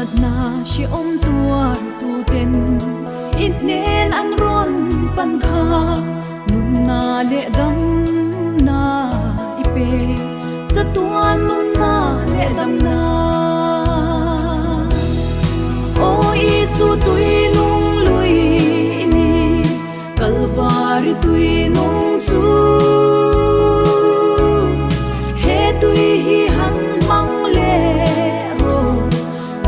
Natna hrehawm tuar tuten i hnen an rawn pan kha Nunna leh damna i pe Chatuan nunna leh damna Aw Isu tui nung lui i ni Kalvari tui nung chu He tui hi han hmang leh rawh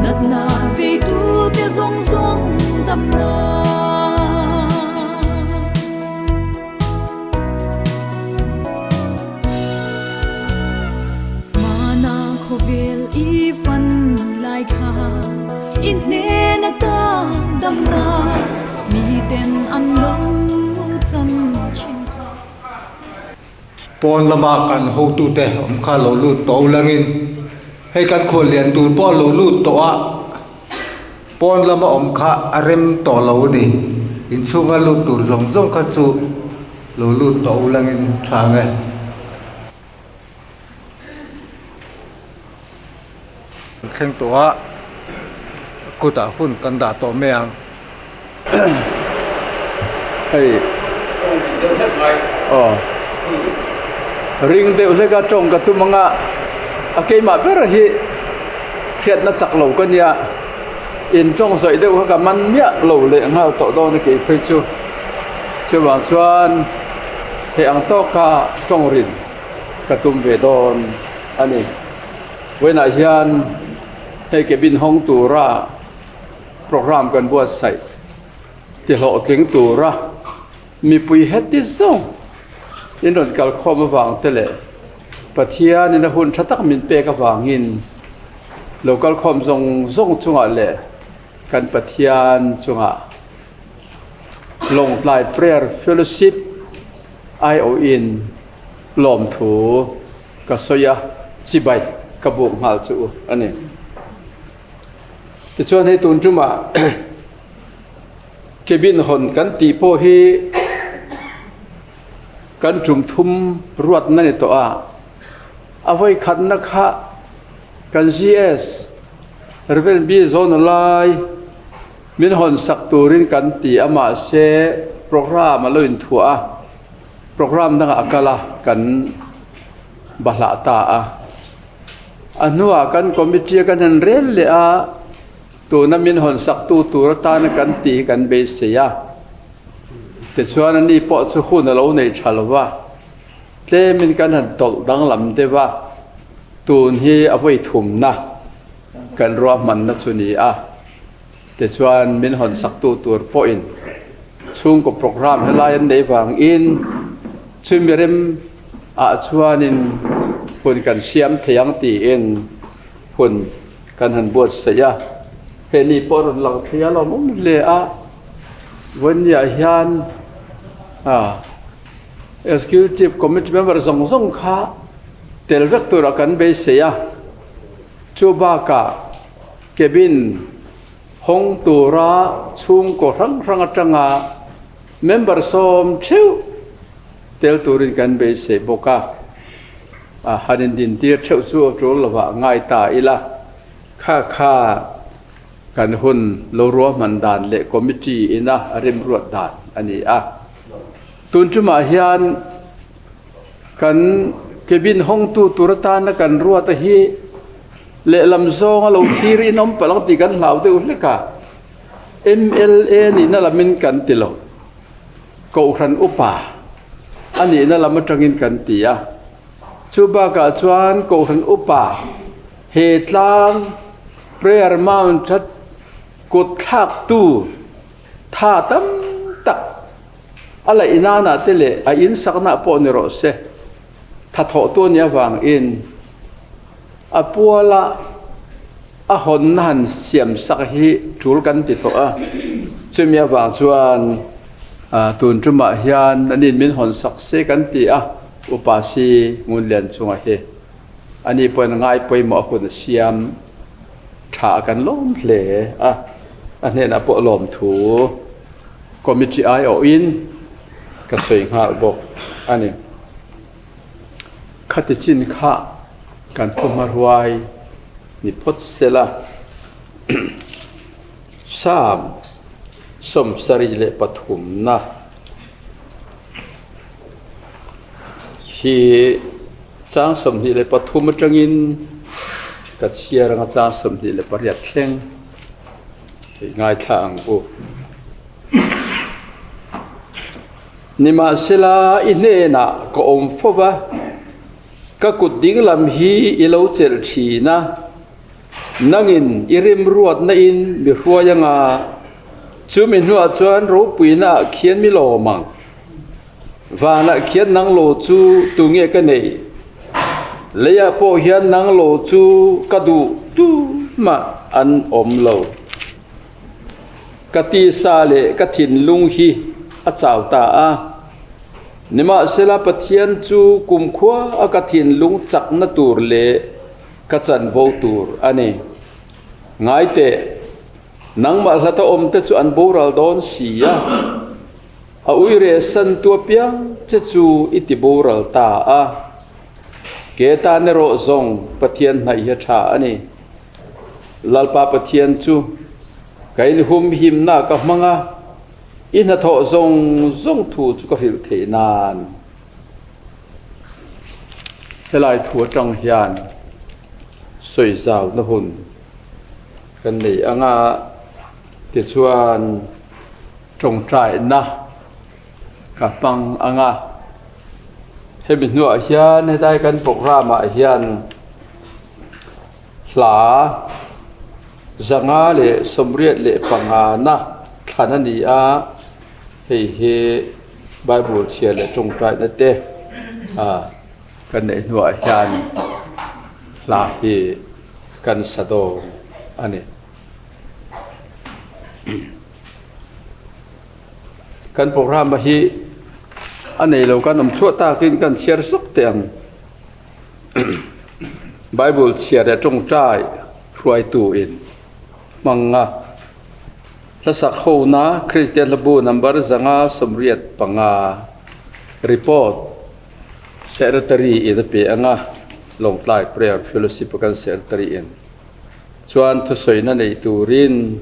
Natna veitute zawng zawng damna. Mana khawvel i fan lai kha i hnen ata damna miten an lo chan thin kha. Pawn lama kan hotute awm kha lo lut tawh ulangin hei kan khual lian tur pawh a lo lut tawh a. Pawn lama awm kha a rem tawh lo a ni. Inchhunga lut tur zawng zawng kha chu lo lut tawh ulangin tha ang e. Kan thleng tawh a, kutah hun kan dah tawh mai ang. Hei aw ring deuh hlek a tawng ka tum anga a keimah ber hi hriatna chak lo ka nia in tawng zawih deuh kha ka man miah lo leh nghal tawh dawn a kei phei chu chuvang chuan theih ang tawka tawng rin ka tum ve dawn a ni vawiinah hian hei cabin hawng tura. Program kan buatsaih ti hlawhtling tura mipui heti zawng in rawn kal khawm avang te leh Pathian in a hun tha tak min pek avangin lo kal khawm zawng zawng chungah leh kan Pathian chungah Lawngtlai Prayer Fellowship aiawhin lawmthu ka sawi a, chibai ka buk nghal chu a ni. Tichuan hei tun tumah cabin hawn kan tih pawh hi kan tum thum ruatna ni tawh a, a vawi khatna kha kan GS Rev B Zawna lai min hawn sak turin kan ti a mahse program a lo inthuah a, program dangah a kal a kan bahlah ta a. A hnuah kan committee a kan han rel leh a, tuna min hawn sak tu tur atana kan tih hi kan beisei a. Tichuan ani pawh chu hun a lo nei tha lo va, tlemin kan han tawlh danglam deuh a, tun hi a vawi thumna kan ruahmanna chu ni a. Tichuan min hawn sak tu tur pawhin chhungkaw programme helai an nei vangin chumi rem ah chuanin hun kan siam thei ang tiin hun kan han buatsaih a, he ni pawh a rawn lang thei a lawmawm hle a, vawinia hian ah executive committee member zawng zawng kha tel vek turah kan beisei a, chu bakah cabin hawng tura chhungkaw hrang hrang atanga member sawm theuh. Tel turin kan beisei bawk a, a han indintir theuh chu a tul lovah ngai ta ila, kha kha kan hun lo ruahman dan leh committee ina a remruat dan a ni a. Tun tumah hian kan cabin hawngtu tur atana kan ruata hi lehlam zawnga lo thlir in awm palh ang tih kan hlau deuh hlek a, mla nihna lamin kan ti lo. Kohhran upa a nihna lam atangin kan ti a. Chu bakah chuan Kohhran upa he tlang Prayer Mount a kut thlaktu tha tam tak a laih nanah te leh a insakna pawh ni rawh se tha thawhtu a nih avangin a puala a hawnna han siam sak hi tul kan ti tawh a, chumi avang chuan tun tumah hian ani min hawn sak se kan ti a, upa si ngun lian chunga hi ani pawhin ngai pawimawh a hun a siam tha kan lawm hle a, a hnenah pawh lawm thu committee aiawhin ka sawi nghal bawk a ni. Khati chin kha kan thu hma ruai ni phawt se la. Psalm 73 na hi chang 23 atangin ka chhiar anga chang 28 thleng hei ngaithla ang u. Nimahsela i hnenah ka awm fo va, ka kut dinglam hi i lo chelh thin a, nangin i rimruatna in mi hruai anga, chumi hnuah chuan ropuina ah khian mi lawm ang. Vanah khian nang lo chu tunge ka neih? Leiah pawh hian nang lo chu ka duh tumah an awm lo. Ka tisa leh ka thinlung hi a chau ta a. Nimahsela Pathian chu kumkhua a ka thinlung chakna tur leh ka chanvo tur a ni. Ngai teh, nangmah hlata awmte chu an boral dawn si a, a uire santu apiang che chu i ti boral ta a. Ke tan erawh zawng Pathian hnaih hi a tha a ni. Lalpa Pathian chu ka inhumhimna ka hmang a, i hnathawh zawng zawng thu chu ka hrilh theih nan. Helai thu atang hian sawi zauna hun kan nei ang a, tichuan tawngtaina ka hmang ang a. Hemi hnuah hian hetlai kan programme ah hian Hla 585 na thlan a ni a, hei hi Bible chhiar leh tawngtaina te kan neih hnuah hian hla hi kan sa dawn a ni. Kan programme hi a nei lo kan awm thluah takin kan chhiar zawk teh ang. Bible chhiar leh tawngtai hruaitu in hmang a, hlasak hona Kristian hlabu number 585 report Secretary in a pe ang a, Lawngtlai Prayer Fellowship a kan Secretary in chuan thusawina nei turin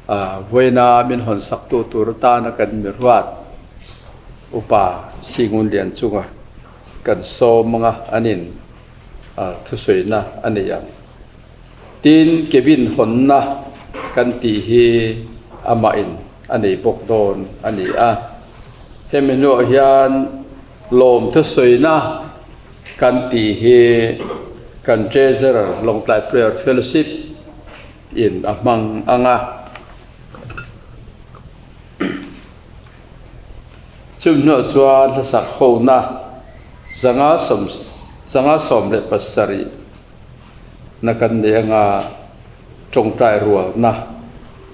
vawiina min hawn saktu tur atana kan mi ruat Upa Singunlian chunga Kan sawm anga an in thusawina a nei ang. Tin, cabin hawnna kan tih hi amah in a nei bawk dawn a ni a. Hemi hnuah hian lawm thusawina kan tih hi kan Treasurer Lawngtlai Prayer Fellowship in a hmang ang a. Chumi hnuah chuan hlasak hona 5 57 na kan nei anga tawngtai rualna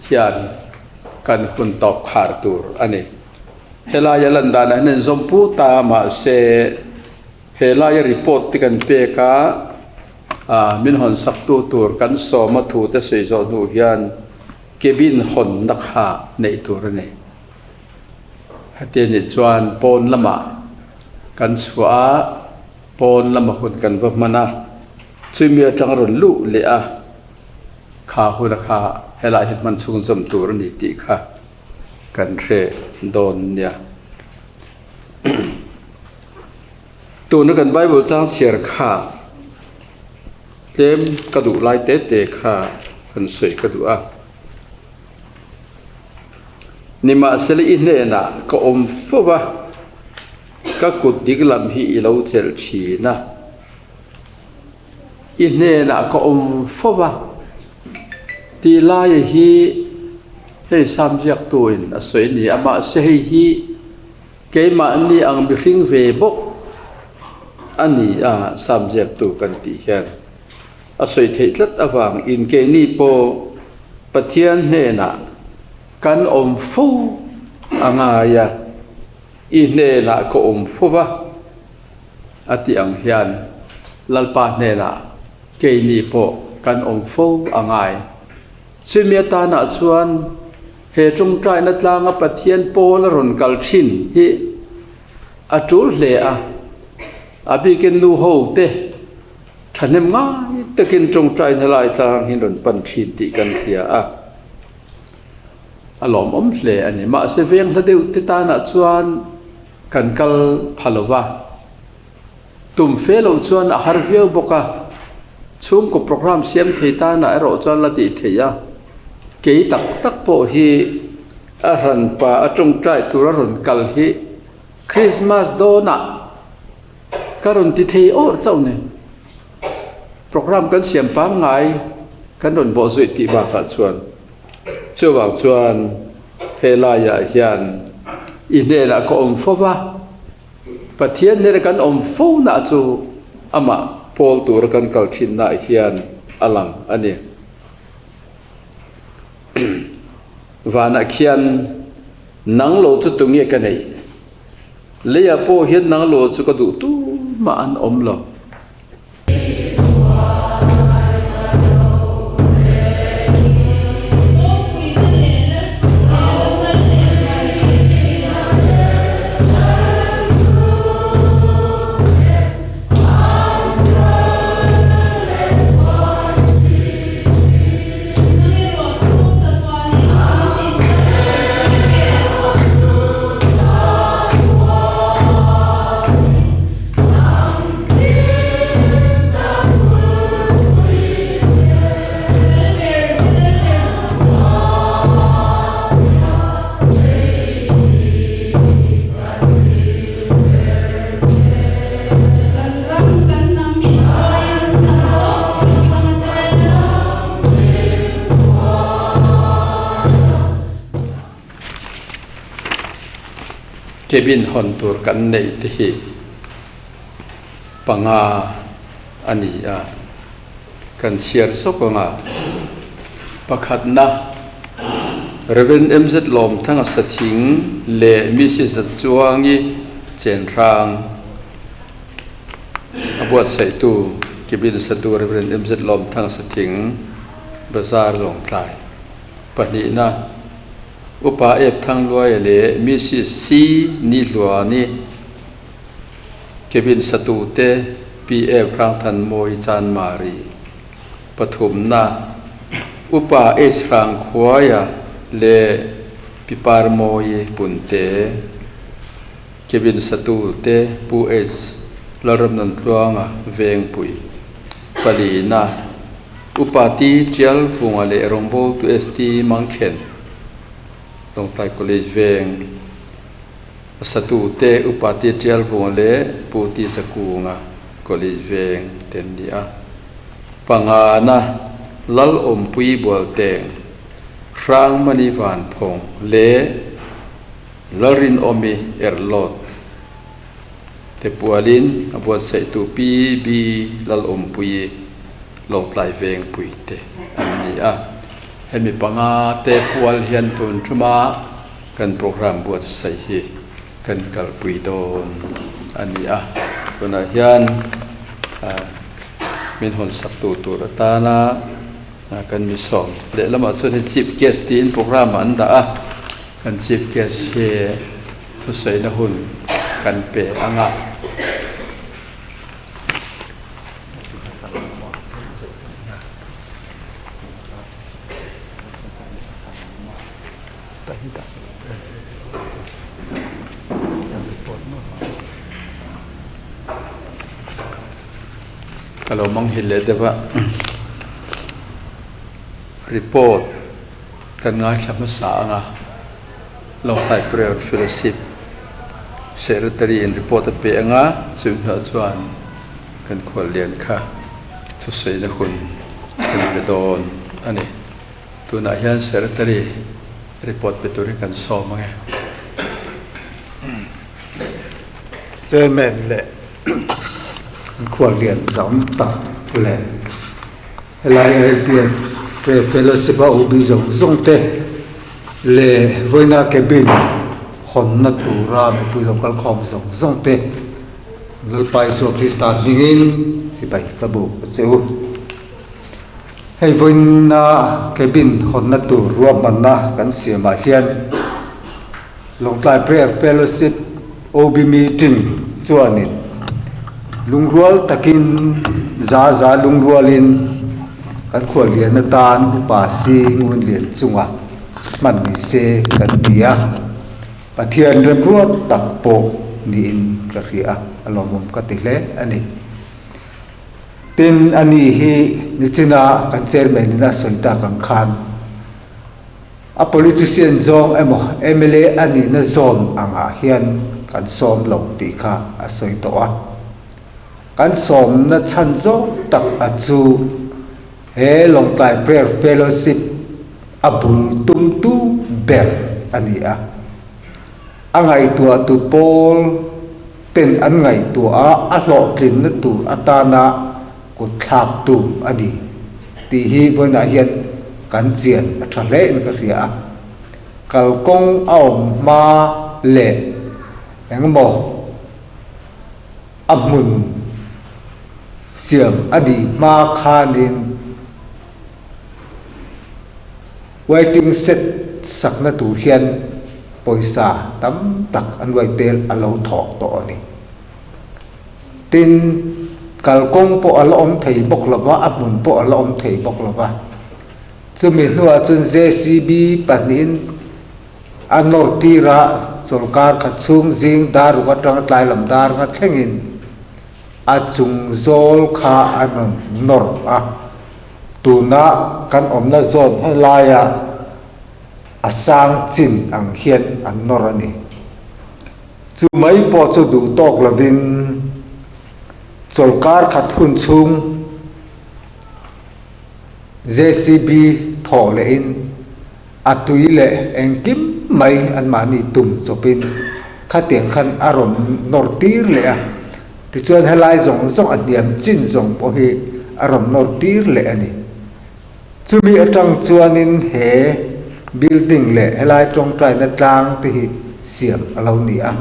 hian kan hun tawp khar tur a ni. Helaia lan danah hian an zawm pu ta mahse helaia report te kan pek a, min hawn saktu tur kan sawm a thu te sawi zawh hnu hian cabin hawnna kha neih tur a ni. Heti anih chuan pawn lamah kan chhuah a, pawn lama hun kan va hman a, chumi atang rawn luh leh a, kha huna kha helai hi hman chhung zawm tur a ni tih kha kan hre dawn nia. Tuna kan Bible chang chhiar kha tlem ka duh lai te te kha han sawi ka duh a. Nimahsela i hnenah ka awm fo va, ka kut diklam hi i lo chelh thin a. I hnenah ka awm fo va tih laia hi hei Sam ziaktuin a sawi a ni a, mahse hei hi keimahni ang mihring ve bawk a ni a, Sam ziaktu kan tih hian. A sawi theih tlat avangin keini pawh Pathian hnenah kan awm fo a ngai a, i hnenah ka awm fo va a tih ang hian Lalpa hnenah keini pawh kan awm fo a ngai. Chumi atanah chuan he tawngtaina tlanga Pathian pawl a rawn kal thin hi a tul hle a, a bikin nu ho te. Thahnem ngai te. takin tawngtaina helai tlang hi rawn pan thin tih kan hria a, a lawmawm hle a ni. Mahse veng hla deuh te tanah chuan kan kal pha lo va, tum fe loh chuan a har viau bawk a, chhungkaw programme siam thei tanah erawh chuan la tih theih a, kei tak tak pawh hi a hranpa a tawngtai tura rawn kal hi Krismas dawnah Ka rawn ti thei awr chauh ni. Programme kan siam pangngai kan rawn bawh zuih tih bakah chuan chuvang chuan helaiah hian i hnenah ka awm fo va, Pathian hnena kan awm fo nah chu amah pawl tura kan kal thinnaah hian a lang a ni. Vanah khian nang lo chu tunge ka neih? Leiah pawh hian nang lo chu ka duh tumah an awm lo. Cabin hawn tur kan neih te hi panga a ni a, kan chhiar zawk ang a, pakhatna Rev. MZ Lawmthanga Sathing leh Mrs. Zatchuangi Chenhrang a buatsaihtu cabin satu Rev. MZ Lawmthanga Sathing Bazar Lawngtlai pahnihna Upa Ep Thangluaia leh Mrs. C Nihluani cabin satute Pi Ep Hrangthanmawi Chanmari pathumna Upa H Hrangkhuaia leh Pi Parmawi Punte cabin satute Pu H Lalramnuntluanga Vengpui palina Upa T Tialvunga leh Rawngbawltu ST Mangkhen Lawngtlai College Veng a satute Upa T Tialvunga leh Pu T Zakunga College Veng te an ni a. Pangana Lalawmpui Bualteng, Hrangmani Vanphawng leh Lalrinawmi Erlawt te pualin a buatsaihtu PB Lalawmpuii Lawngtlai Vengpui te an ni a. Hemi panga te pual hian tun thuma kan programme buatsaih hi kan kalpui dawn a ni a. Tunah hian min hawn sak tu tur atana kan mi sawm lehlamah chuan hei Chief Guest tiin programme ah an dah a, kan Chief Guest hi Thusawiina hun kan pe ang a. Ka lo manghilh leh deuh a, report kan ngaithla hmasa ang a. Lawngtlai Prayer Fellowship Secretary in report a pe ang a, chu hnuah chuan kan khuallian kha thusawiina hun kan pe dawn a ni. Tunah hian Secretary report pe turin kan sawm ang e. Chairman leh khuallian zam tak leh Helai LPF te fellowship a OB zawng zawng te leh vawiina cabin hawnna tura mipui lo kal khawm zawng zawng te Lalpa Isua Krista hmingin chibai ka buk a che u. Hei vawiina cabin hawnna tur ruahmanna kan siamah hian Lawngtlai Prayer Fellowship OB meeting chuanin lungrual takin. Za za lungrualin kan khuallian atan Upa Si Ngunlian chunga hman ni se kan ti a, Pathian remruat tak pawh niin ka hria a, a lawmawm ka ti hle a ni. Tin, ani hi nichina kan chairman in a sawi tak ang khan a politician zawng emaw mla a nihna zawn angah hian kan sawm lo tih kha a sawi tawh a. Kan sawmna chhan zawng tak a chu he Lawngtlai Prayer Fellowship a bul tumtu ber a ni a. A ngaihtuahtu pawl ten an ngaihtuah a, a hlawhtlinna tur atana kut thlaktu a ni tih hi vawiinah hian kan chian a tha hle in ka hria a. Kalkawng a awm hma leh engemaw a hmun siam a nih hma khanin Waiting shed sakna tur hian pawisa tam tak an uai tel a lo thawk tawh a ni. Tin, kalkawng pawh a la awm thei bawk lo va, a hmun pawh a la awm thei bawk lo va. Chumi hnuah chuan JCB pahnihin a nawr tir a, chawlkar khat chhung zing dar ruk atanga tlai lam dar nga thlengin a chung zawl kha a rawn nawr a. Tuna kan awmna zawn helaia a sang chin ang hian an nawr a ni. Chu mai pawh chu duh tawk lovin chawlkar khat hun chhung JCB thawh lehin a tui leh engkim mai anmahni tum chawpin khatiang khan a rawn nawr tir leh a. Tichuan helai zawng zawng a hniam chin zawng pawh hi a rawn nawr tir leh a ni. Chumi atang chuanin he building leh helai tawngtaina tlang te hi siam a lo ni a.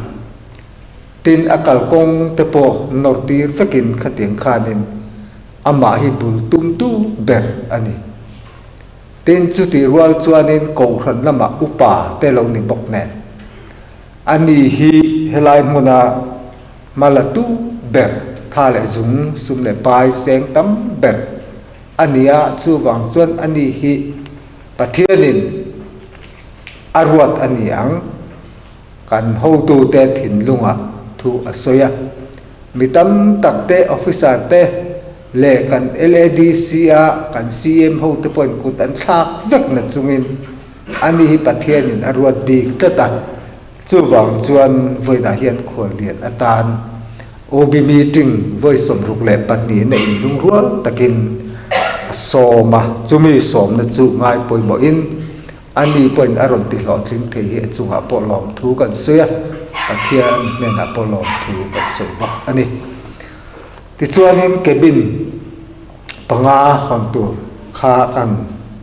Tin a kalkawng te pawh nawr tir vekin khatiang khanin amah hi bul tumtu ber a ni. Tin chutih rual chuanin Kohhran lamah upa te lo ni bawk nen. A ni hi helai hmuna hmalatu ber, tha leh zung, sum leh pai seng tam ber a ni a, chuvang chuan a ni hi Pathianin a ruat a ni ang. Kan hotute thinlungah thu a sawi a. Mi tam tak te, officer te leh kan LADC a kan CM hote pawhin kut an thlak vek na chungin ani hi Pathianin a ruat bik tlat a. Chuvang chuan vawiinah hian khuallian atan OB meeting vawi 62 na inlungrual takin a sawm a. Chumi sawmna chu ngai pawimawhin A ni pawhin a rawn ti hlawhtling thei hi a chungah pawh lawmthu kan sawi a, Pathian hnenah pawh lawmthu kan sawi bawk a ni. Tichuanin cabin panga hawn tur kha kan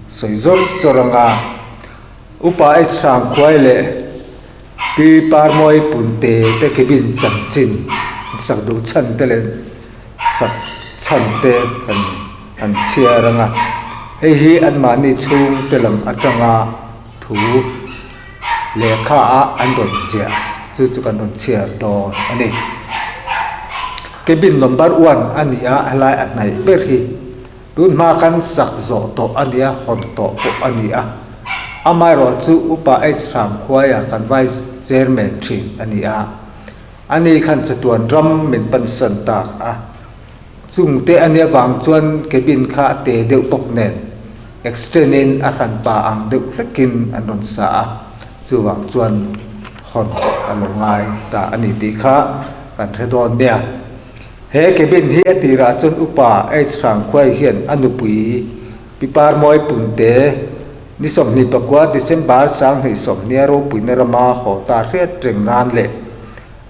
sawi zawr zawr anga Upa H Hrangkhuai leh Pi Parmawi Punte te cabin chanchin an sak duh chhan te leh sak chhan te kan an chhiar ang a, hei hi anmahni chhungte lam atanga thu lehkha a an rawn ziah chu chu kan rawn chhiar dawn a ni. Cabin number one a ni a, helai a hnaih ber hi tun hma khan sak zawh tawh a ni a, hawn tawh pawh a ni a, amaherawhchu Upa H Hrangkhuaia kan Vice Chairman thin a ni a, ani khan chatuan ram min pansan tak a. Chungte a nia vang chuan cabin kha a te deuh bawk nen extend in a hran pa ang deuh hlekin an rawn sa a, chuvang chuan hawn a lo ngai ta a ni tih kha kan hre dawn nia. He cabin hi a tirah chuan Upa H Hrangkhuai hian a nupui Pi Parmawi Punte ni 29 December 2020 a ropuina rama haw ta hriat reng nan leh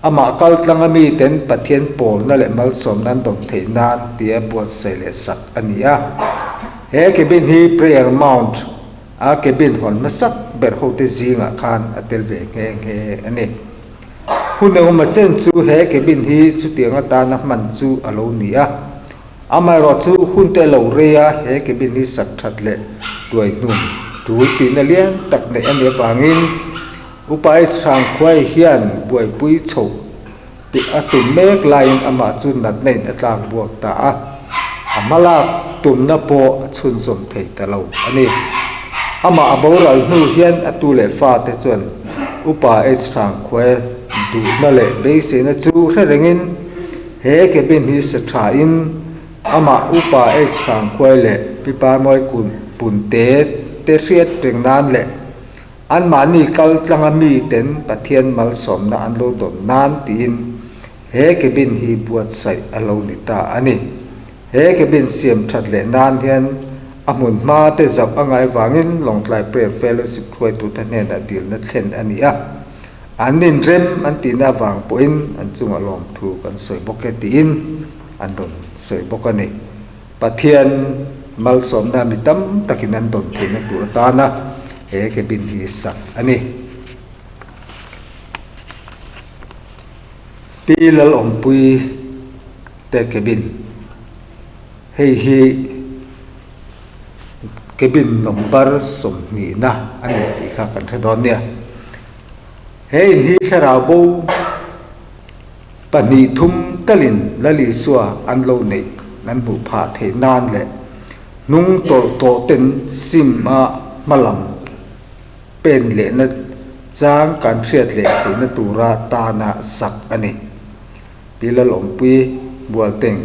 Amah kal tlang a miten Pathian pawlna leh malsawmna an dawm theih nan tia buatsaih leh sak a ni a. He cabin hi Prayer Mount a cabin hawn hmasak ber hote zingah khan a tel ve nghe nghe a ni. Hun engemaw chen chu he cabin hi chutiang atana hman chu a lo ni a. Amaherawhchu hun te lo rei a he cabin hi sak that leh tuai hnum tul tihna lian tak neih a nih avangin Upa H Hrangkhuai hian buaipui chhoh tih a tum mek laiin amah chu natna in a tlak buak ta a. hmalak tumna pawh a chhunzawm thei ta lo a ni. Amah a boral hnu hian a tu leh fate chuan Upa H Hrangkhuaia duhna leh beiseina chu hre rengin he cabin hi sa thain amah Upa H Hrangkhuai leh Pi Parmawi Punte te hriat reng nan leh Anmahni kal tlanga miten Pathian malsawmna an lo dawn nan tiin he cabin hi buatsaih a lo ni ta a ni. He cabin siam that leh nan hian a hmun hma te zauh a ngai vangin Lawngtlai Prayer Fellowship hruaitute hnenah dilna thlen a ni a. An inrem an tihna avang pawhin an chungah lawmthu kan sawi bawk e tiin an rawn sawi bawk a ni. Pathian malsawmna mi tam takin an dawn theihna tur atana he cabin hi sak a ni. Pi Lalawmpui te cabin, Hei hi cabin number sawmhnihna a ni tih kha kan hre dawn nia. He in hi thlarau bo Pahnih thum talin Lal Isua an lo neih an hmuh phah theih nan leh hnung tawlh tawh ten sim a hmalam pen lehna chang kan hriat leh theihna tura tana sak a ni. Pi Lalawmpui Bualteng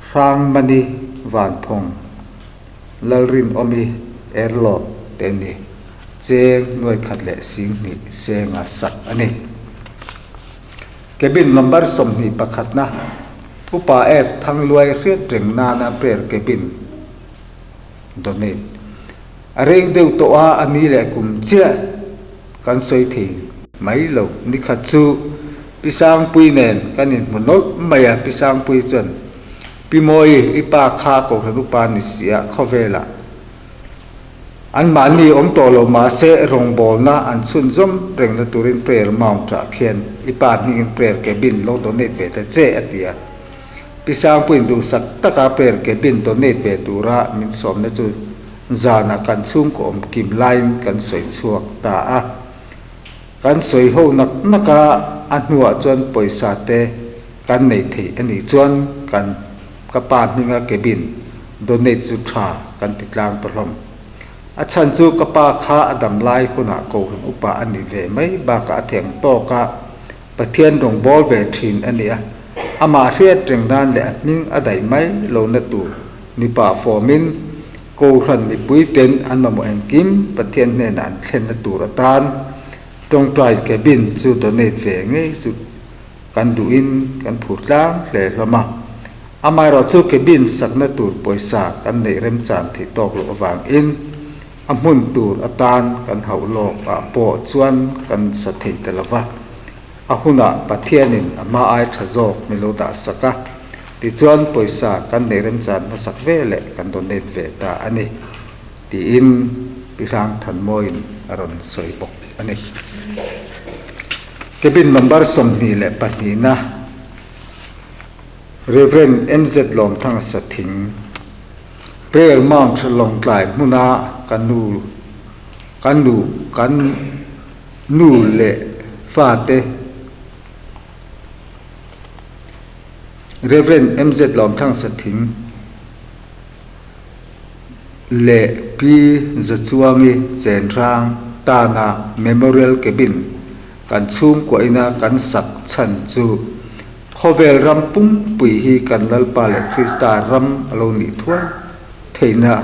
Hrangmani Vanphawng Lalrinawmi Erlawt te ni cheng nuai khat leh 2000 senga sak a ni. Cabin number 21 na Upa F Thangluai hriat reng nana prayer cabin donate a reng deuh tawh a, a ni leh kum chiah kan sawi thei mai lo. Nikhat chu Pi Sangpui nen kan inhmu nawlh mai a, Pi Sangpui chuan Pi Mawi, i pa kha Kohhran upa ni si a, khawvelah anmahni awm tawh lo mahse rawngbawlna an chhunzawm rengna turin Prayer Mount-ah khian i pa hmingin Prayer Cabin lo donate ve ta che, a ti a. Pi Sangpuiin duhsak taka Prayer Cabin donate ve tura min sawmna chu zanah kan chhungkaw awm kim laiin kan sawi chhuak ta a. Kan sawi ho nak nak a, a hnuah chuan pawisa te kan nei thei a nih chuan kan ka pa hminga cabin donate chu tha kan ti tlang ta hlawm. A chhan chu ka pa kha a dam lai hunah Kohhran upa a ni ve mai bakah a theng tawk a, Pathian rawngbâwl ve thin a ni a, amah hriat reng nan leh a hming a daih mai lohna tur mipa fawmin Kohhran mipui ten an mamawh engkim Pathian hnenah an thlenna tur atan tawngtai cabin chu donate ve ngei chu Kan duhin kan phur tlang hle hlawm a, amaherawhchu cabin sakna tur pawisa kan neih remchan theih tawk loh avangin a hmun tur atan kan hauh lawk ah pawh chuan kan sa thei ta lo va. A hunah Pathianin a hma ai tha zawk min lo dah sak a, tichuan pawisa kan neih remchan hmasak ve leh kan donate ve ta a ni, tiin Pi Hrangthanmawiin a rawn sawi bawk a ni. Cabin number 22 na Rev. MZ Lawmthanga Sathing, Prayer Mount Lawngtlai hmuna kan nu kan nu kan nu leh fate Rev. MZ Lawmthanga Sathing leh Pi Zachuangi Chenhrang tana Memorial Cabin kan chhungkuah ina kan sak chhan chu khawvel ram pumpui hi kan Lalpa leh Krista ram a lo nih thuai theihna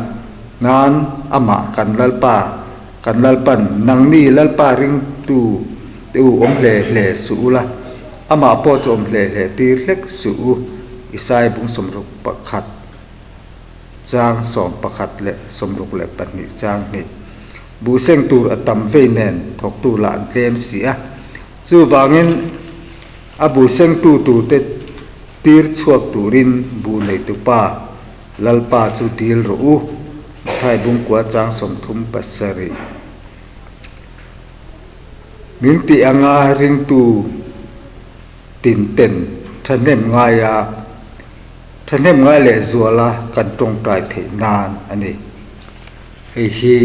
nan amah kan Lalpa kan Lalpan nangni Lalpa ringtu te u awm hle hle suh ula amah pawh chu awm hle hle tir hlek suh u Isai bung 61. Chang 11 leh 62 chang hnih. Buhseng tur a tam vei nen thawktu lah an tlem si a. Chuvangin a buhsengtu turte tir chhuak turin buh neitupa Lalpa chu dil rawh u, Mathai Bungkua chang 37. Min tih anga ringtu tin ten thahnem ngaia Thahnem ngai leh zuala kan tawngtai theih nan a ni. Hei hi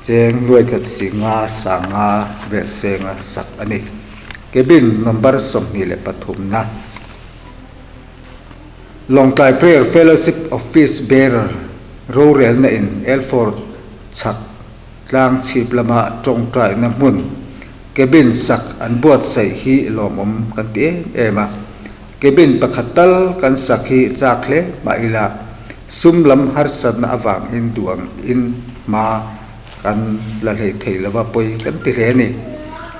cheng nuai khat singa sanga vel senga sak a ni. Cabin number 23 na. Lawngtlai Prayer Fellowship Office Bearer rorelna in Elford chhak tlang chhip lama tawngtaina hmun cabin sak an buatsaih hi lawmawm kan ti em em a. Cabin pakhat tal kan sak hi chak hle mah ila sum lam harsatna avangin duang in hma kan la hlei thei lova pawi kan ti hle a ni.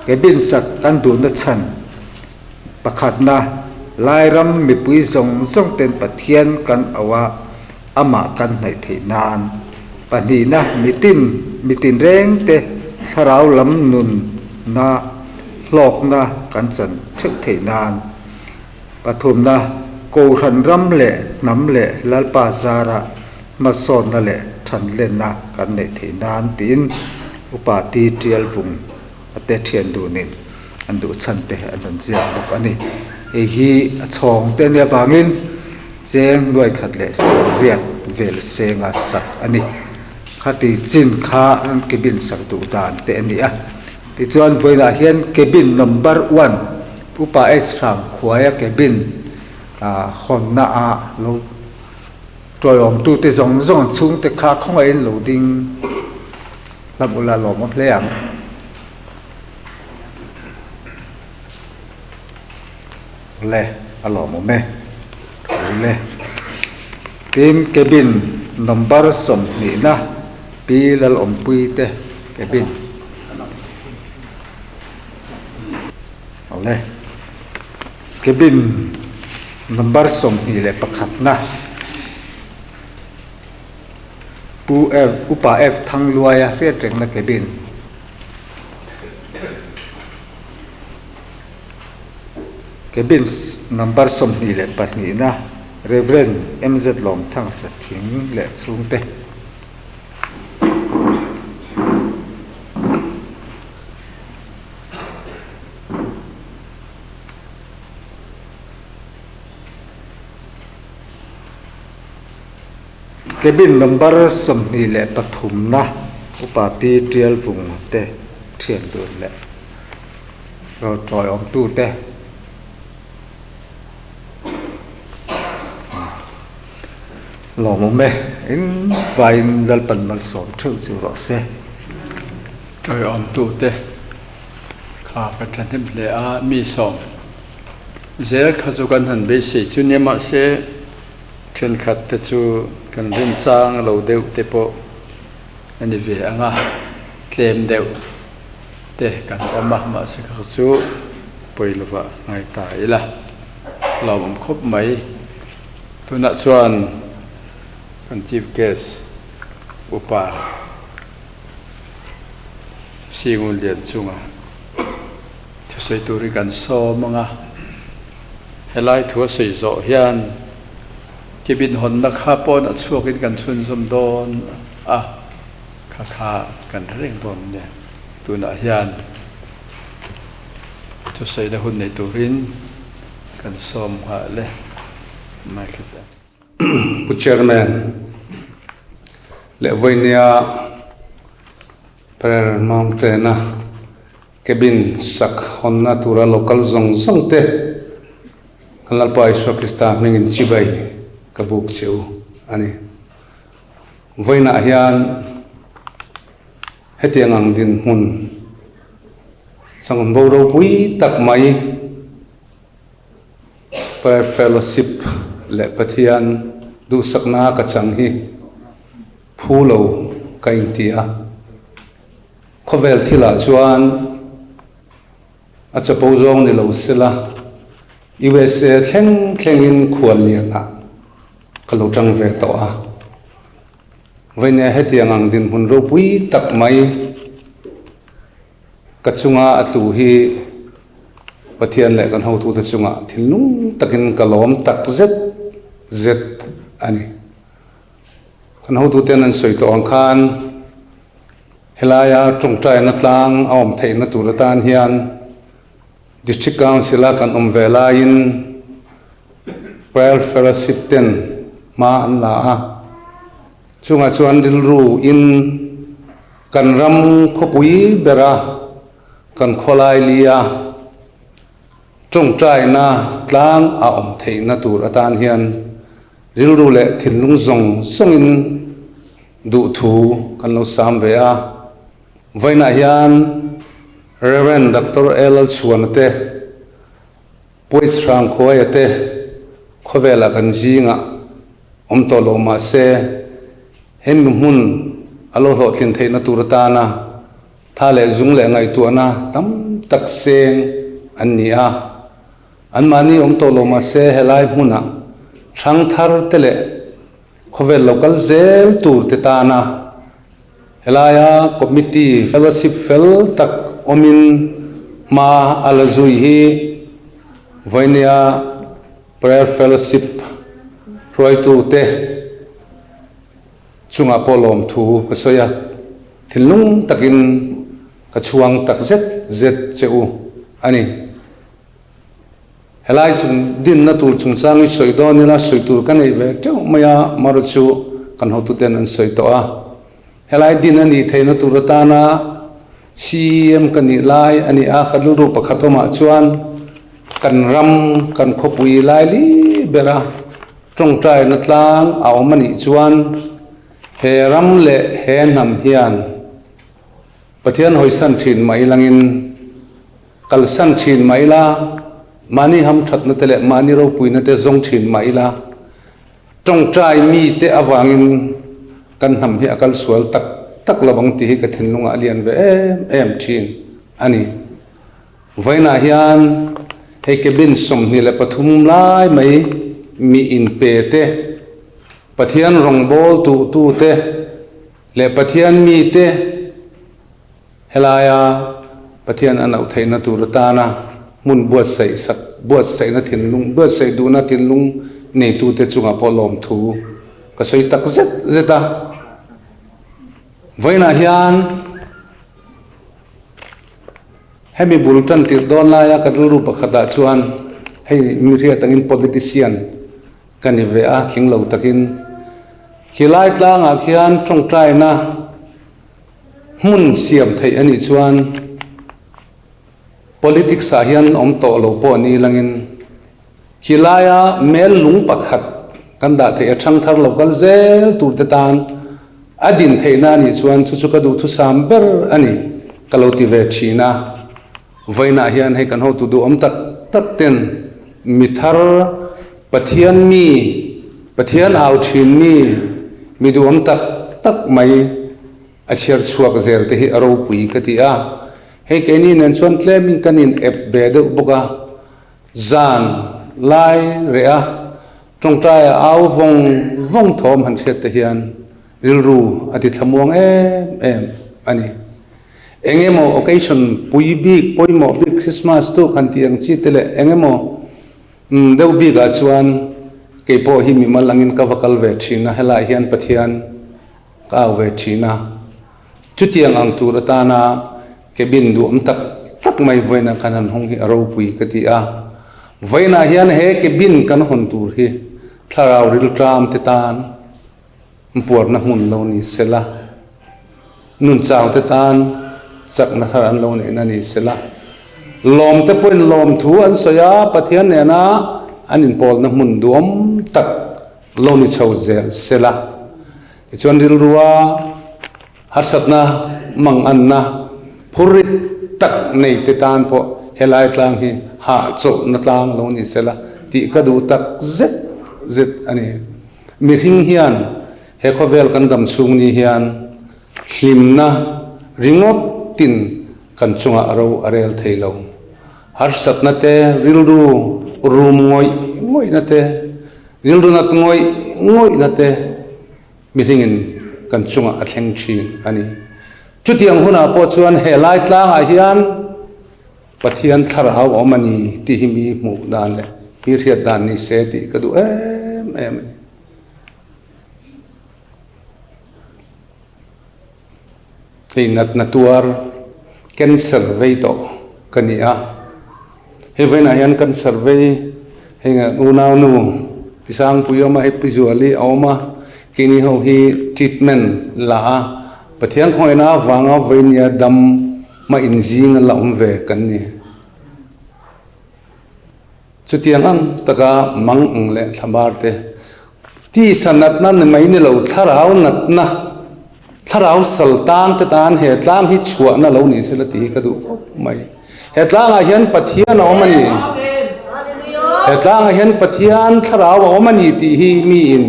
Cabin sak kan duhna chhan Pakhatna, Lairam mipui zawng zawng ten Pathian kan auh a, amah kan hnaih theih nan. Pahnihna, Mitin, mitin reng te thlarau lam nunna, hlawkna kan chan theuh theih nan. Pathumna, Kohhran ram leh hnam leh Lalpa zara hmasawnna leh thanlenna kan neih theih nan tiin Upa Ti Tial Vung a te thian dunin an duh chhan te an rawn ziak bawk a ni. Hei hi a chhawng te nia vangin cheng nuai khat leh sawmriat vel senga sak a ni. Khati chin kha an cabin sak duh dan te a ni a. Tichuan vawiinah hian cabin number one Upa H Hram khuaia cabin hawnna ah lo tawiawmtute zawng zawng an chhungte kha khawngaihin lo ding Hlam ula lawmawm hle ang. Le, a lawmawm e. Thu le. Tin, cabin number sawmhnihna Pi Lalawmpui te cabin. Awle. Cabin number 21na. Pu F, Upa F Thangluaia hriat rengna cabin. Cabin number 22 na Rev. MZ Lawmthangsa thing leh chhungte. Cabin number 23 na Upa Pi Tial Vung te thian dun leh rawltawi awmtu te lawmawm e in vaiin Lalpan malsawm theuh chu rawh se. Tawi awmtu te kha ka thahnem hle a, mi sawm zel kha chu kan han beisei chu nia mahse, Thenkhat te chu kan rinchang lo deuh te pawh a ni ve ang a, tlem deuh te kan awm a, mahse kha chu pawi lovah ngai ta ila lawmawm khawp mai. Tunah chuan kan Chief Guest Upa Singun Lianchunga thusawi tur hi kan sawm ang a. Helai thu a sawi zawh hian cabin hawnna kha pawn a chhuakin kan chhunzawm dawn a, kha kha kan hre reng dawn nia. Tunah hian thusawina hun nei turin kan sawm nghal e. Michael. Pu Chairman leh vawinia Prayer Mountain-a Cabin sak hawnna tura local zawng zawng te kan Lalpa Isua Krista hmingin chibai ka buk che u a ni. Vawiinah hian hetiang ang dinhmun changbo ropui tak mai Prayer Fellowship leh Pathian duhsakna ka chang hi phu lo ka inti a. Khawvel thilah chuan a chapo zawng ni lo sela, USA thleng thlengin khuallianah ka lo tang ve tawh a. Vawinia hetiang ang dinhmun ropui tak mai ka chunga a tlu hi Pathian leh kan hotute chungah thinlung takin ka lawm tak zet zet a ni. Kan hotuten an sawi tawh ang khan Helaia tawngtaina tlang a awm theihna tur atan hian District Council a kan awm ve laiin Prayer Fellowship ten hma an la a, chungah chuan rilru in kan ram khawpui bera kan khawlai lia tawngtaina tlang a awm theihna tur atan hian. Rilru leh thinlung zawng zawngin duhthu kan lo sam ve a. Vawiinah hian Rev. Doctor A. Lalchhuana te, Puaih Hrangkhuaia te khawvelah kan zingah awm tawh lo mah se, hemi hmun a lo hlawhtlin theihna tur atana tha leh zung leh ngaihtuahna tam tak seng an ni a. Anmahni awm tawh lo mah se helai hmunah hrangthar te leh khawvel lo kal zel tur te tana helaia committee fellowship fel tak awmin hma a la zui hi vawinia prayer fellowship hruaitu te chungah pawh lawmthu ka sawi a, thinlung takin ka chhuang tak zet zet che u a ni. Helai chung dinna tur chungchang hi sawi dawn ila sawi tur ka nei ve teuh mai a, Mara chu kan hotuten an sawi tawh a. Helai din a nih theihna tur atana CEM ka nih lai a ni a, ka rilru pakhat awmah chuan kan ram kan khawpui lai li bera tawngtaina tlang a awm a nih chuan he ram leh he hnam hian Pathian hawisan thin mai langin Kalsan thin mah ila, mahni hamthatna te leh mahni ropuina te zawng thin mah ila, tawngtai mite avangin kan hnam hi a kal sual tak tak lo ang tih hi ka thinlungah a lian ve em em thin a ni. Vawiinah hian hei cabin 23 lai mai mi inpe te, Pathian rawngbâwl tuhtute leh Pathian mite, Helaia Pathian a nauh theihna tur atana hmun buatsaih sak, buatsaihna thinlung, buatsaih duhna thinlung neitute chungah pawh lawmthu ka sawi tak zet zet a. Vawiinah hian hemi bul tan tirh dawn laia ka rilru pakhatah chuan hei mi hriat angin politician ka ni ve a, tling lo takin khilai tlangah khian tawngtaina, Hmun siam theih a nih chuan politics ah hian awm tawh lo pawh ni langin khilaia mel lung pakhat kan dah theih a thangthar lo kal zel tur te tan a din theihna a nih chuan chu chu ka duhthusam ber a ni ka lo ti ve thin a. Vawiinah hian hei kan hotu duhawm tak tak ten mi thar Pathian mi, Pathian au thin mi, mi duhawm tak tak mai a chhiar chhuak zel te hi a ropui ka ti a. Hei keini nen chuan tlemin kan in ep ve deuh bawk a, zan lai reh a tawngtaia au vawng vawng thawm han hriat te hian rilru a ti thlamuang em em a ni. Eng emaw occasion pui bik, pawimawh bik Christmas tuk han tih ang chi te leh eng emaw deuh bik ah chuan kei pawh hi mimal angin ka va kal ve thin a, helaiah hian Pathian ka au ve thin a. Chutiang ang tur atana cabin duhawm tak tak mai vawiinah khan han hawng hi a ropui ka ti a. Vawiinah hian he cabin kan hawn tur hi thlarau rilṭam te tan Puarna hmun lo ni sela, nunchau te tan chakna thar an lo neihna ni sela, lawmte pawhin lawmthu an sawi a, Pathian nena an inpawlna hmun duhawm tak lo ni chho zel sela. Tichuan rilrua harsatna manganna phurrit tak neite tan pawh helai tlang hi hahchawlhna tlang lo ni sela tih ka duh tak zet zet a ni. Mihring hian he khawvel kan dam chhung ni hian hlimna ringawtin kan chungah ro a rel thei lo. Harsatna te, rilru rum ngawih ngawihna te, rilru nat ngawih ngawihna te mihringin kan chungah a thleng thin a ni. Chutiang hunah pawh chuan he lai tlangah hian Pathian thlarau a awm a ni tih hi mi hmuh dan leh mi hriat dan ni se tih ka duh em em a ni. Hei natna tuar cancer vei tawh ka ni a, hei vawiinah hian cancer vei hei unau nu Pi Sangpui a awm a, hei Pi Zuali a awm a, keini ho hi treatment la a, Pathian khawngaihna avanga vawinia dam Hma inzing a la awm ve kan ni. Chutiang ang taka mang ang leh thlabar te. Tisa natna ni mai ni lo, thlarau natna, thlarau sal tang te tan he tlang hi chhuahna lo ni sela tih hi ka duh khawp mai. He tlangah hian Pathian a awm a ni. He tlangah hian Pathian thlarau a awm a ni tih hi miin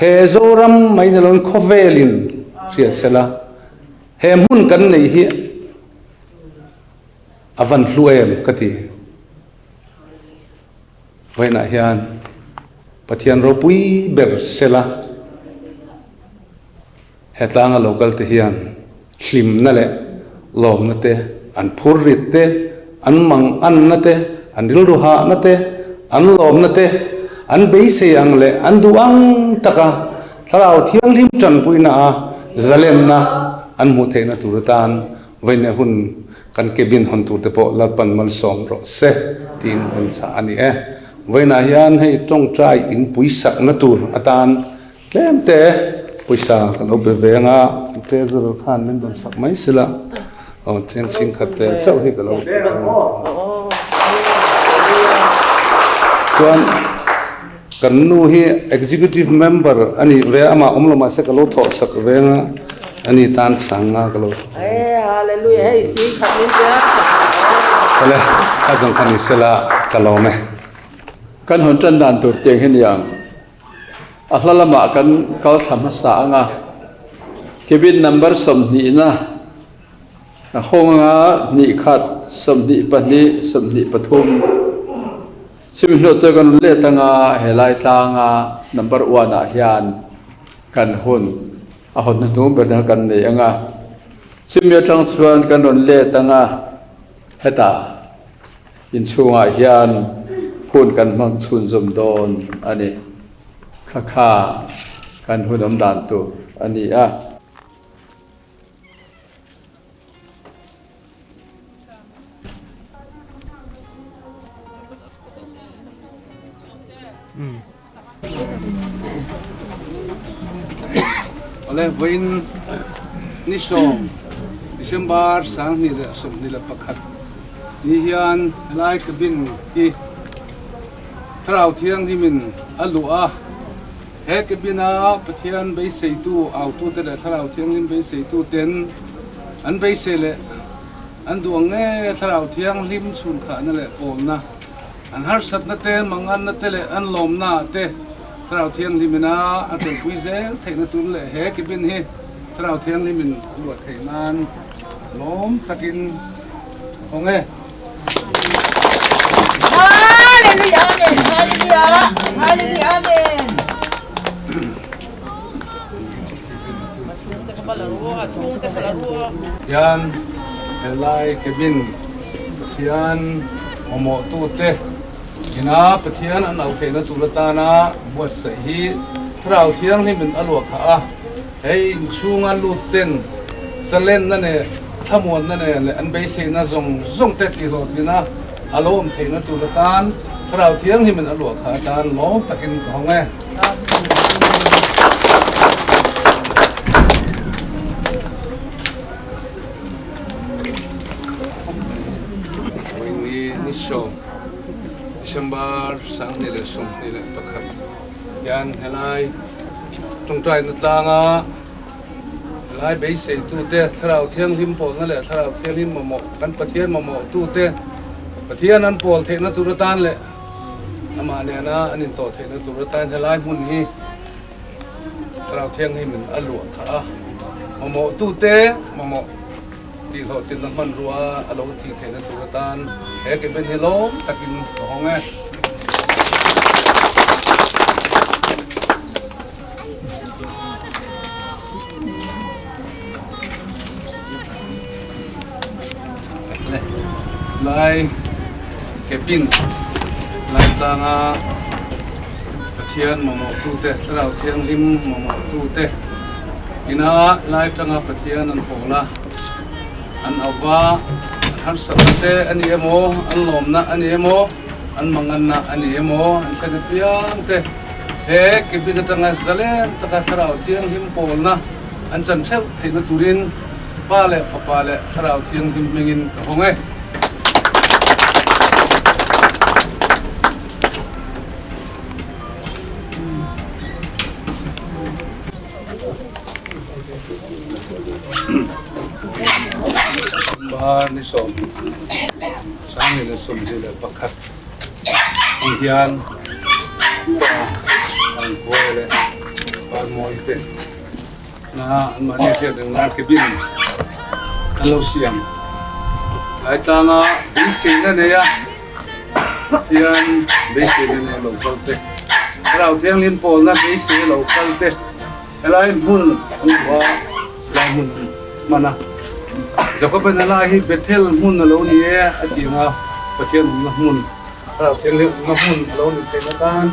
he Zoram mai ni loin khawvelin hriat sela he hmun kan neih hi a van hlu em ka ti. Vawiinah hian Pathian ropui ber sela he tlanga lo kal te hian hlimna leh lawmna te, an phurrit te, an manganna te, an rilru hahna te, an lawmna te, an beisei ang leh an duh ang taka Thlarau Thianghlim tanpuina a zalenna an hmuh theihna tur atan Vawiinah hun kan cabin hawn tur te pawh Lalpan malsawm rawh se tiin rawn chah a ni e. Vawiinah hian hei tawngtai in puisakna tur atan tlem te pawisa ka lo be ve anga treasurer khan min rawn sak mai sila aw cheng chhingkhat te chauh hi ka lo be anga chuan Kan nu hi executive member a nih ve a, amah awm lo mahse ka lo thawh sak veng a, a ni tan sang nga ka lo thawh veng. Ee hallelujah hei sing khat min pe a. Awle a zawng kha ni sela ka lawm e. Kan hawn tan dan tur tiang hi niang a hla lamah kan kal thla hmasa ang a, cabin number 20 na a hawng anga 21, 22, 23. Chimhnuah chu kan rawn let anga helai tlanga number one ah hian kan hun a hawn hnuhnung ber kha kan nei anga chumi atang chuan kan rawn let anga hetah inchhungah hian hun kan hmang chhunzawm dawn a ni kha kha kan hun awm dan tur a ni a. Awle vawiin ni sawm December 2021 ni hian helai cabin hi Thlarau Thianghlimin a luh a, he cabin a Pathian beiseitu autute leh Thlarau Thianghlim beiseituten an beisei leh An duh ang nge Thlarau Thianghlim chhunkhahna leh pawlna, an harsatna te, manganna te leh an lawmna ah te Thlarau Thianghlim ina a telpui zel theihna tur leh he cabin hi Thlarau Thianghlim in a luah theih nan lawm takin ka hawng e. Hallelujah Amen Hallelujah Hallelujah Amen. Hian helai cabin Pathian mamawhtute ina Pathian an auh theihna tur atana buatsaih hi Thlarau Thianghlimin a luah khah a, hei inchhunga lut ten zalenna leh thlamuanna nen leh an beiseina zawng zawng te tihhlawhtlina a lo awm theihna tur atan Thlarau Thianghlimin a luah khah atan lawm takin ka hawng e. Ni ni sawm December 2021 hian helai tawngtaina tlanga helai beiseitute Thlarau Thianghlim pawlna leh Thlarau Thianghlim mamawh kan Pathian mamawhtute Pathian an pawl theihna tur atan leh Amah nena an intawh theihna tur atan helai hmun hi Thlarau Thianghlimin a luah kha a, mamawhtute mamawh tihhlawhtlinna hmanrua a lo tih theihna tur atan he cabin hi lawm takin ka hawng e. Lai cabin lai tlanga Pathian mamawhtute Thlarau Thianghlim mamawhtute ina lai tanga Pathian an pawl a, an auva, an harsatna te a ni emaw, an lawmna a ni emaw, an manganna a ni emaw, an thlen apiang te he cabin atanga zalen taka Thlarau Thianghlim pawlna an chan theuh theihna turin Pa leh Fapa leh Thlarau Thianghlim hmingin ka hawng e. December ni 21 ni hian ang kuai leh parmawi te na anmahni hriat reng nan cabin an lo siam tlai tlanga beiseina nei a Pathian beiseina nei lo kal te Thlarau Thianghlim pawlna beisei lo kal te helai hmun an duh a helai hmun an hman a Jacob-a nalai hi Bethel hmun a lo ni e a ti ang a Pathian awmna hmun Thlarau Thianghlim awmna hmun a lo ni theihna tan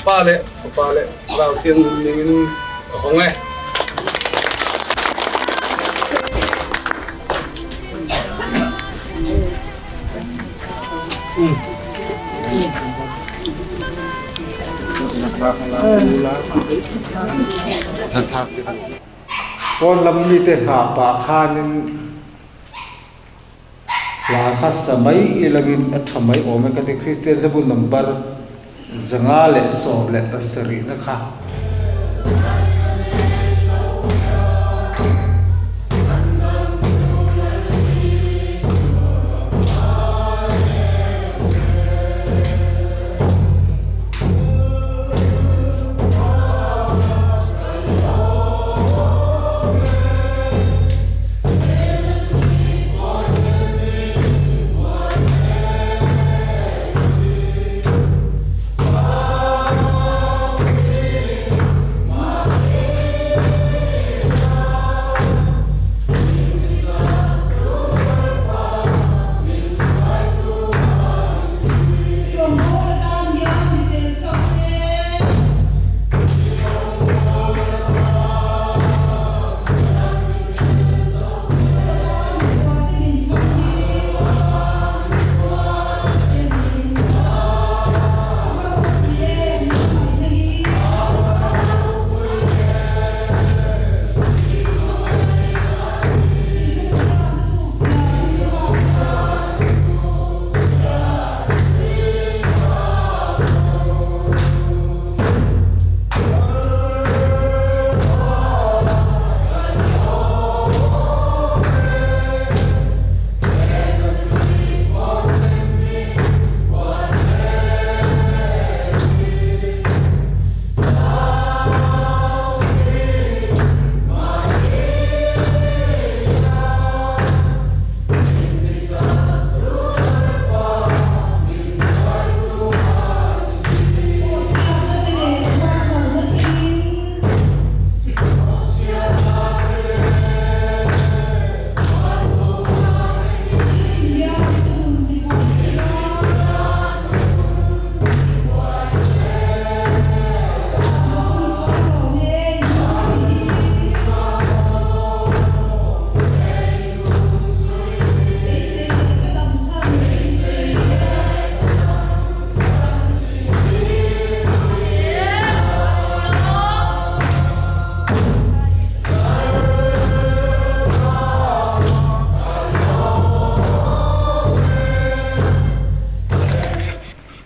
Pa leh Fapa leh Thlarau Thianghlim ningin ka hawng e. Pawn lam mite nghah pah khanin hla kha sa mai ilangin a tha mai awm e ka ti. Kristian hlabu number 517 na kha.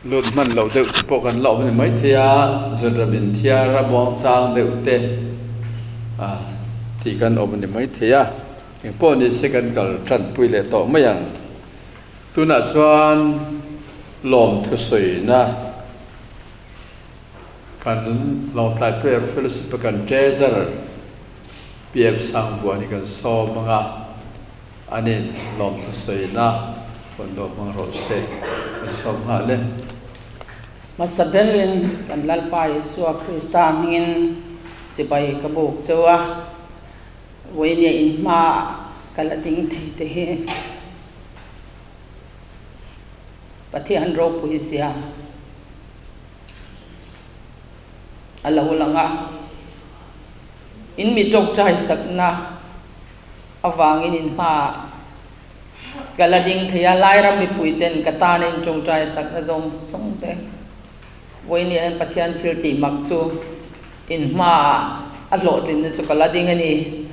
Lut hman loh deuh te pawh kan la awm a ni maithei a, zunram inthiar a muang chang deuh te tih kan awm a ni maithei a, engpawh ni se kan kal tanpui leh tawh mai ang. Tunah chuan lawm thusawina kan Lawngtlai Prayer Fellowship a kan Treasurer PM Sangbuan hi kan sawm ang a, anin lawm thusawina rawn lo hmang rawh se kan sawm nghal e. Hmasa berin kan Lalpa Isua Krista hmingin chibai ka buk cheu a, Vawinia inhma ka la ding thei te hi Pathian ropui zia a lo lang a, in mi tawngtai sakna avangin inhma ka la ding thei a, Lairam mipui ten ka tana in tawngtai sakna zawng zawng te Vawinia hian Pathian thil tih mak chu In hmaah a hlawhtlinna chu ka la ding a ni.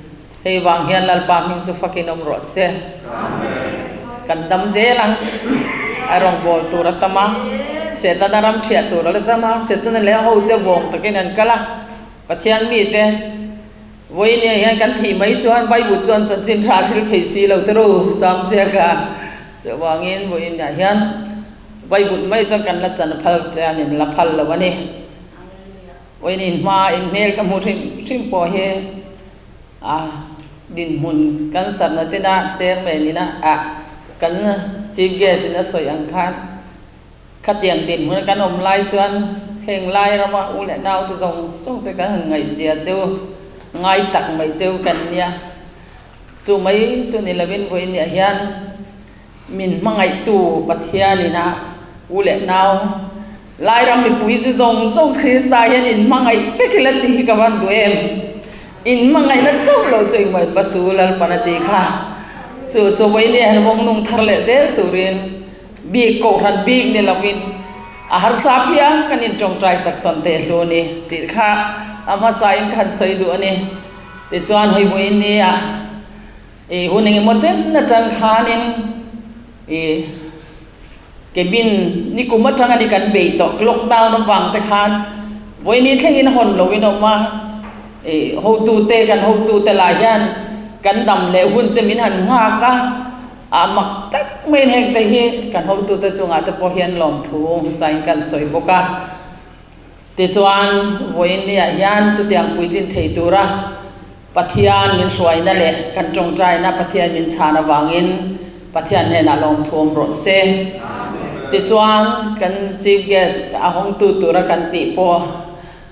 Hei vang hian Lalpa hming chu fakin awm rawh se. Kan dam zel ang. A rawngbâwl tur a tam a, Setana ram ṭhiah tur a la tam a, Setana leh a hote vawng takin an kal a, Pathian mite. Vawinia hian kan thih mai chuan Bible chuan chanchin tha a hril thei si lo te ru Samsiaka chuvangin vawinia hian Bible mai chuan kan la chan phal chuan in la phal lo a ni. Vawiin hma in hmel ka hmu hrim hrim pawh hi a dinhmun kan sarna china chairman ina ah kan chief guest in a sawi ang khan Khatiang dinhmun kan awm lai chuan heng lai rama u leh nau te zawng zawng te kan han ngaihzia cheu, ngai tak mai cheu kan nia. Chu mai chu ni lovin vawiin hian min hmangaihtu Pathianin a u leh nau lai ram mipui chi zawng zawng Krista hian in hmangaih vek ila tih hi ka van duh em. In hmangaihna chauh lo chu engmah in pasu Lalpan a tih kha. Chu chu vawiin hian vawngnung thar leh zel turin Bik kohhran bik ni lovin a harsa piang kan intawngtai sak tawn teh hlu ni tih kha a hmasa in ka han sawi duh a ni. Tichuan hawibuain ni a i hun engemaw chen atang khanin i cabin nikum atang a ni kan bei tawh lockdown avang te khan vawiin thlengin hawn loin a awm a i hotute kan hotute lah hian kan dam leh hun te min han nghak a. A mak tak maiin heng te hi kan hotute chungah te pawh hian lawmthu hmasain kan sawi bawk a. Tichuan, vawiin niah hian chutiang puitlin thei tura Pathian min hruaina leh kan tawngtaina Pathian min chhan avangin Pathian hnenah lawmthu awm rawh se. Tichuan, kan Chief Guest a hawngtu tura kan tih pawh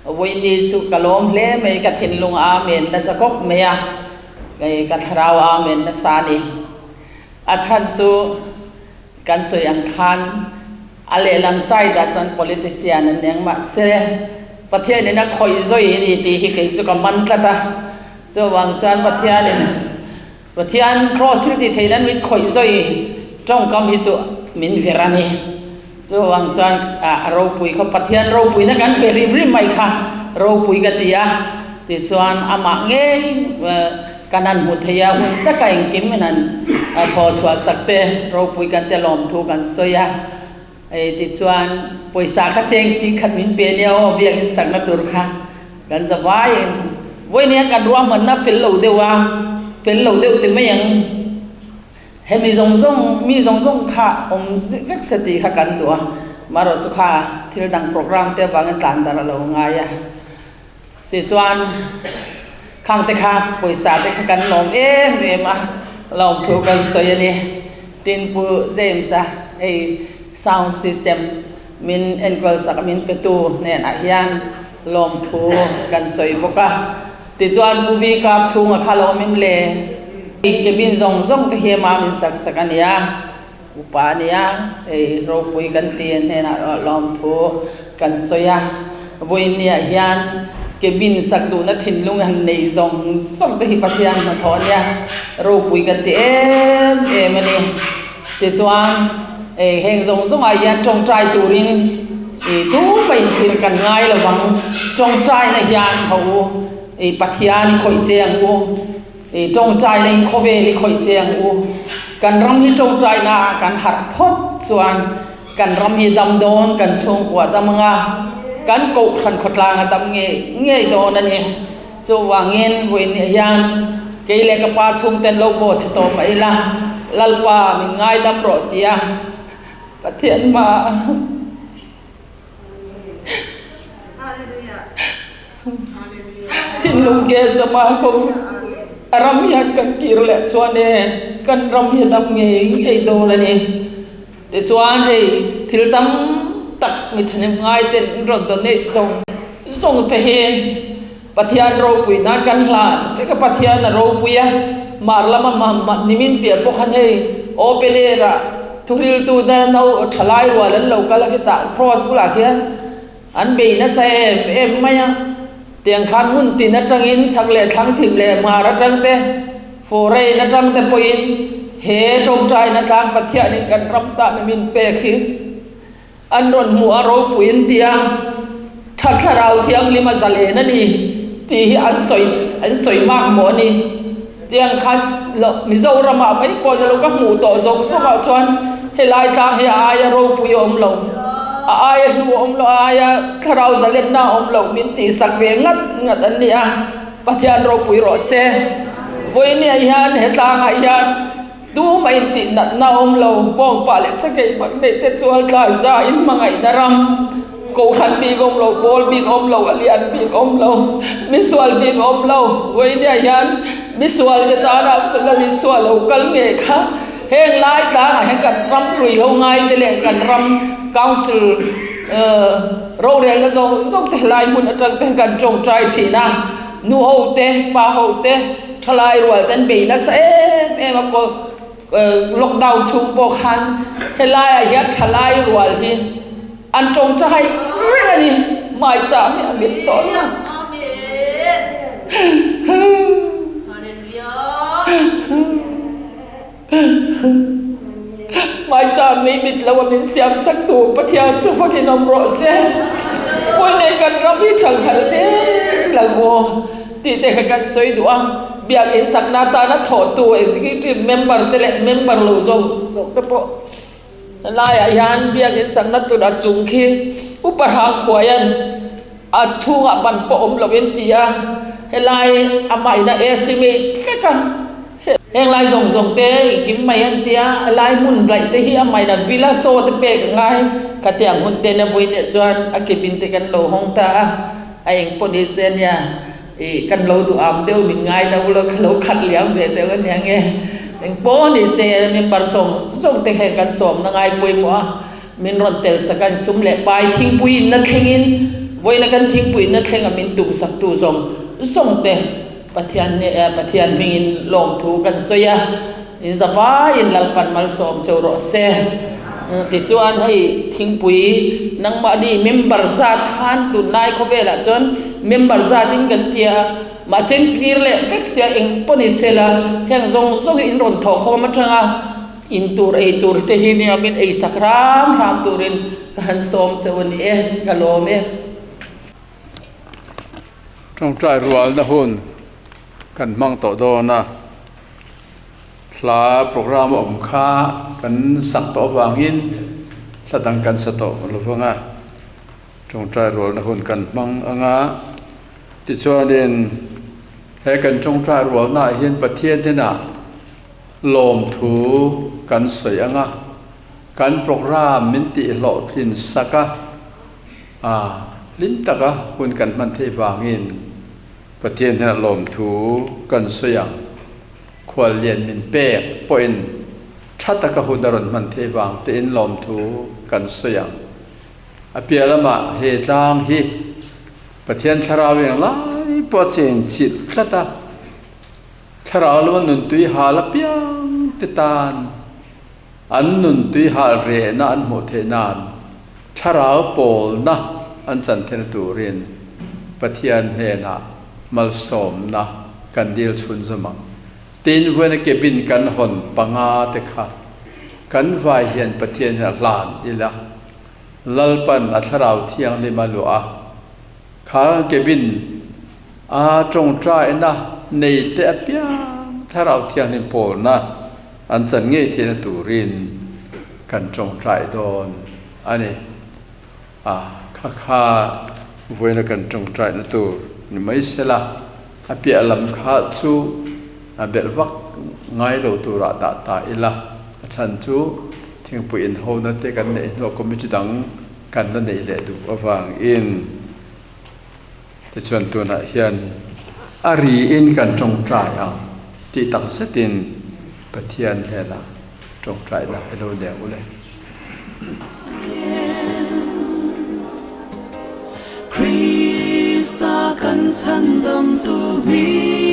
vawiin ni chu ka lawm hle mai, ka thinlung a amen nasa khawp mai a. Kei ka thlarau amen nasa a ni. A chhan chu kan sawi ang khan a lehlam side ah chuan politician an ni ang mahse Pathian in a khawih zawi a ni tih hi kei chu ka man tlat a. Chuvang chuan Pathian in Pathian cross thil tih theih nan min khawih zawi tawngkam hi chu min ver a ni. Chuvang chuan a ropui khaw Pathian ropuina kan pe rim rim mai kha ropui ka ti a, tichuan amah ngei kan han hmu thei a, hun taka engkim in han thaw chhuah sak te ropui kan ti a lawmthu kan sawi a, tichuan pawisa ka cheng si khat min pe nia aw biakin sakna tur kha kan za vai vawiin hian kan ruahmanna fel lo deuh a, fel lo deuh ti mai ang. Hemi zawng zawng, mi zawng zawng kha awm vek se tih kha kan duh a, marawh chu kha thil dang program te avangin tlan darh a lo ngai a. Tichuan khang te kha pawisa te kha kan lawm em em a, lawmthu kan sawi a ni. Tin Pu James-a hei sound system min enkawl sak a min petu hnenah hian lawmthu kan sawi bawk a. Tichuan Pu Vi kap chhunga kha lo awm em le? Cabin zawng zawng te hi ama min sak sak a nia, upa a nia, hei ropui kan ti a hnenah erawh lawmthu kan sawi a. Vawiin niah hian cabin sak duhna thinlung han nei zawng zawng te hi Pathian hnathawh a nia, ropui kan ti em em a ni. Tichuan heng zawng zawngah hian tawngtai turin tumah intirh kan ngai lo vang. Tawngtaina hian ho u, Pathian i khawih che ang u, tawngtaina in khawvel i khawih che ang u. Kan ram hi tawngtaina ah kan harh phawt chuan kan ram hi dam dawn, kan chhungkua dam anga kan kohhran khawtlang a dam ngei ngei dawn a ni. Chuvangin vawiinah hian kei leh ka pa chhungten lo baw chhe tawh mah ila, Lalpa min ngaidam rawh tia Pathian hma thinlung ke zama ko a ram hian kan kir leh chuan e kan ram hi dam ngei ngei dawn a ni. Tichuan hei thil tam tak mi thahnem ngai ten an rawn donate zawng zawng te hi Pathian ropui nan kan hlan vek a, Pathian a ropui a, mar lama mah nimin piah pawh khan hei open air ah thuhriltu te no thalai rual an lo kal a khitah cross bulah khian an bei nasa em em mai a, tiang khan hmun tin atangin chhak leh thlang chhim leh mar atang te Foreign atang te pawhin he tawngtaina tlang Pathianin kan ram tan a min pek hi an rawn hmuh a ropui an ti a, tha thlarau thianghlim a zalen a ni tih hi an sawi an sawi mak mawh a ni. Tiang khan Mizoramah mai pawh ni lo ka hmuh tawh zawng zawngah chuan helai tlang hi a aia ropui a awm lo, a aia hnu a awm lo, a aia thlarau zalenna a awm lo min tihsak ve ngat ngat an ni a. Pathian ropui rawh se. Vawinia hian he tlangah hian tumah intih natna a awm lo, bawngpa leh sakei mak neih te chual tlai za in hmangaihna ram, kohhran bik awm lo, pawl bik awm lo, a lian bik awm lo, misual bik awm lo, vawinia hian misual te tana Lal Isua lo kal ngei kha heng lai tlangah hian kan ram ruihhlo ngai te leh kan ram council rorelna zawng zawng te helai hmun atang te kan tawngtai thin a, nu ho te, pa ho te, thalai rual te an bei nasa em em a kaw lockdown chhung pawh khan helaiah hian thalai rual hi an tawngtai reng a ni, hmaichah hi a mit tawh na. Hmaichah mei mit lo a min siam sak tu Pathian chu fakin awm rawh se. Pawi nei kan ram hi thang harh zel ang u tih te kha kan sawi duh a. Biakinn sakna atana thawhtu Executive member te leh member lo zawk zawk te pawh helaiah hian biakinn sakna tur a chung khi Upa Hrangkhuaia'n a chhungah ban pawh awm loin ti a, helai amah in a estimate vek a. Heng lai zawng zawng te i kim mai an tia, a lai hmun daih te hi a main a vil a, chaw te pek a ngai. Khatiang hun te na vui nih chuan a cabin te kan lo hawng ta a, a eng pawh ni se nia i kan lo duh am deuh min ngai deuh lo, ka lo khat liam ve deuh a nia nge. Eng pawh ni se member sawm zawng te khan kan sawmna ngai pawimawh a, min rawn tel sak a, insum leh pai thingpui inna thlengin vawiina kan thingpui inna thleng a min tum sak tu zawng zawng te. Pathian nih e Pathian hmingin lawmthu kan sawi a, in zavaiin Lalpan malsawm cheu rawh se. Tichuan hei thingpui nangmahni member zat khan tunlai khawvelah chuan member zatin kan ti a, mahse in clear leh vek sia eng pawh ni sela heng zawng zawng hi in rawn thawh khawm atanga in tur ei tur te hi nia min ei sak ram hram turin ka han sawm cheu a ni e, ka lawm e. Tawngtai rualna hun kan hmang tawh dawn a, hla programme a awm kha kan sak tawh avangin hla dang kan sa tawh lo vang a, tawngtai rualna hun kan hmang ang a, tichuanin he kan tawngtai rualnaah hian Pathian hnenah lawmthu kan sawi ang a, kan programme min tihhlawhtlin sak a. A hlim taka hun kan hman theih vangin Pathian hian a lawmthu kan sawi ang. Khuallian min pek pawhin tha taka hun a rawn hman theih vang tein lawmthu kan sawi ang. A piah lamah he tlang hi Pathian thlarau eng lai pawh a chen chilh tlat a, thlarau lama nuntui hal apiang te tan An nun tuihal rehna an hmuh theih nan thlarau pawlna an chan theihna turin Pathian hnenah malsawmna kan dil chhun zawm ang. Tin, vawiina cabin kan hawn panga te kha kan vai hian Pathian hian a hlan ila, Lalpan a thlarau thianghlim a luah a, kha cabin a tawngtaina nei te apiang thlarau thianghlim pawlna An chan ngei theihna turin kan tawngtai dawn a ni. A kha kha vawiina kan tawngtaina tur ni mai sela, a piah lam kha chu a belh vak ngai lo turah dah ta ila, a chhan chu thingpui inhona te kan neih hnuah committee dang kan la neih leh duh avangin. Tichuan tunah hian a riin kan tawngtai ang tih tak zetin Pathian hnenah tawngtaina i lo neng u le. Krista kan chhandamtu bik.